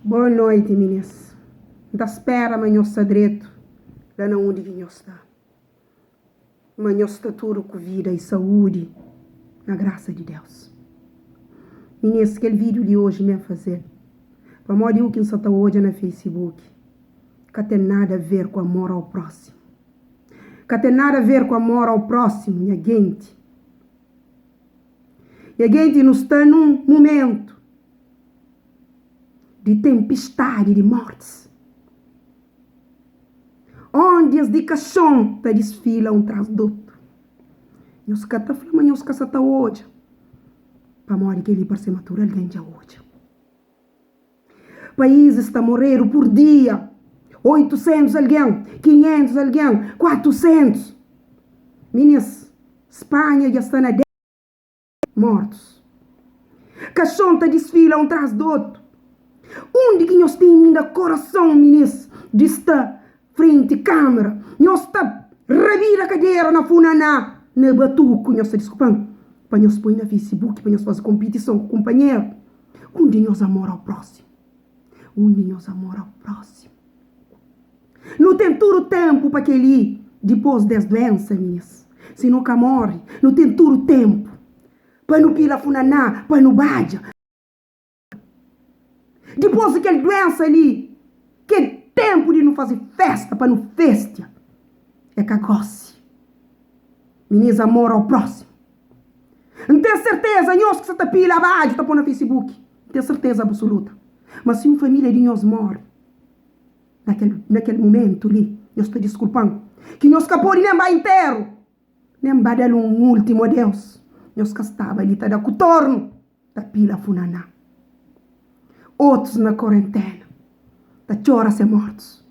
Boa noiti minis. N ta spera ma nhos sta dretu la na undi ki nhos sta. Ma nhos sta tudu ku vida i saúdi na grasa di Deus. Minis, kel vídiu li oji N ben faze-l pamodi u ki N sa ta odja na Facebook ka ten nada a ver ku amor ao prósimu. Ka ten nada a ver ku amor ao prósimu, nha genti. Nha genti, nu sta nun mumentu di tenpistadi di mortis, ondias di kaxon ta disfila un tras d'otu. Nhos ka ta fla ma nhos ka sa ta odja, pamodi kel-li parse ma tudu algen dja odja. Paízis ta moredu pur dia, 800 algen, 500 algen, 400. Minis, Spanha dja sta na 10 mortus. Kaxon ta disfila un tras di otu. Undi ki nhos tene inda korason, minis, di sta frenti kamera? Nhos ta rabida kadera na funaná, na batuku, nhos ta diskupa-m, pa nhos poi na Facebook, pa nhos faze konpitison ku kunpanheru. Undi nhos amor ao prósimu? Undi nhos amor ao prósimu? Nu ten tudu ténpu pa kel-li dipôs des duénsa, minis. Si nu ka móre, nu ten tudu ténpu pa nu pila funaná, pa nu badja. Dipôs di kel duénsa li, ki é ténpu di nu faze fésta, pa nu fêstia, é ka gósi. Minis, amor ao prósimu. N ten serteza nhos ki sa ta pila badju ta pô na Facebook, N ten serteza absuluta ma si un família di nhos móre, Na kel, na kel mumentu li, nhos ta diskulpa-m, ki nhos ka pode nen ba interu, nen ba da-l un últimu adeus. Nhos ka staba li ta da ku tornu, ta pila funaná. Otus na korentena ta txora se mortus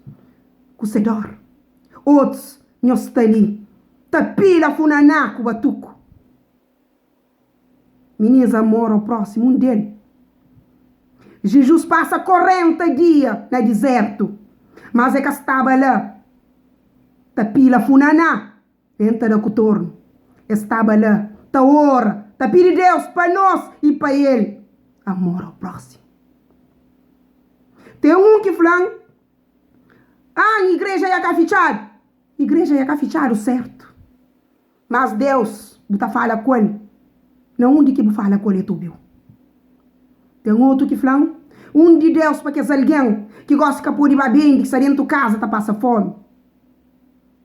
ku se dor. Otus nhos sta li ta pila funaná ku batuku. Minis amor ao próximo un del. Jijus pasa 40 dia na dizertu, mas e ka staba la ta pila funaná nen ta da ku tornu. E staba la ta ora, ta pidi Deus pa nos i pa el. Amor ao próximo. Ten un ki fla-m, Ah, igreja ya ka fitxadu. Igreja ya ka fitxadu, sertu. Mas Deus, bu ta fala ku el, na undi ki bu fala ku el, el ta obiu. Ten otu ki fla-m, Un di Deus pa kes algen ki gosi ka pode ba bende, ki sta dentu kaza ta pasa fomi.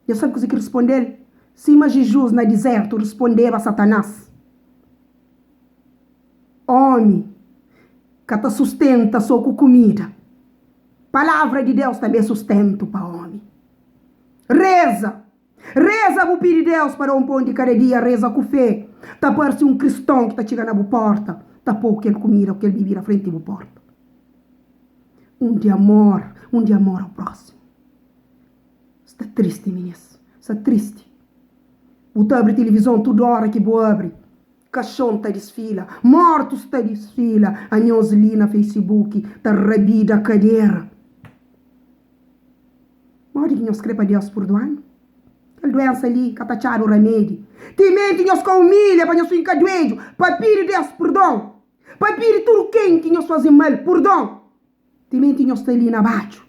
Nhos sabe kuze ki responde-l? Sima Jizus na dizertu respondeba Satanás, Ómi ka ta sustenta so ku kumida. Palavra di Deus tanbê é sustentu pa ómi. Reza! Reza bu pidi Deus pa da un pon di kada dia reza ku fe ta parse un kriston ki ta txiga na bu porta ta pou kel kumida ku kel bibida frenti bu porta un di amor un di amor ao prosimu sta tristi minis sta tristi bu ta abri tilivizon tudu ora ki bu abri kaxon ta disfila mortus ta disfila anhos li na facebook ta rabida kadera. Modi ki nhos kre pa Deus purdua-nu? Kel duénsa li ka ta atxadu ramedi. Timenti nhos ka umilha pa nhos finka duedju pa pidi Deus purdon, pa pidi tudu ken ki nhos faze mal purdon, timenti nhos sta li na baxu,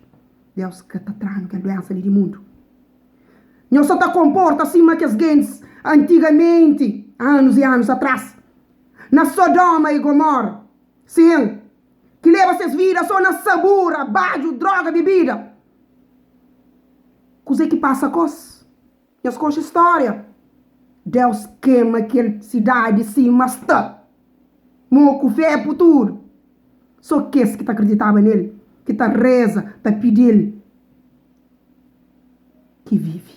Deus ka ta tra-nu kel duénsa li di mundu. Nhos sa ta konporta sima kes gentis antigamenti, anus i anus atras, na Sodoma i Gomora. Sin, ki leba ses vida so na sabura, badju, droga, bibida. Kuze ki pasa kos? Nhos konxe storia? Deus kema kel sidadi sima sta. Moku, fepu, tudu. So kes ki ta kriditaba nel, ki ta reza, ta pidi-l, ki vivi.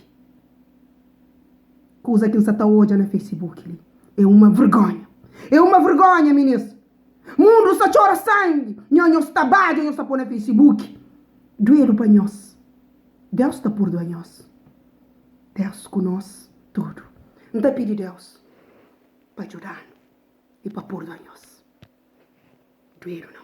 Kuza ki N sa ta odja na Facebook li é uma vergonha. É uma vergonha, minis. Mundu sta txora sangi, nho nhos ta badja nhos ta po na Facebook. Duedu pa nhos. Deus ta purdua nhos. Deus ku nos tudu. N ta pidi Deus pa djudanu i pa purdua nhos. Duedu na.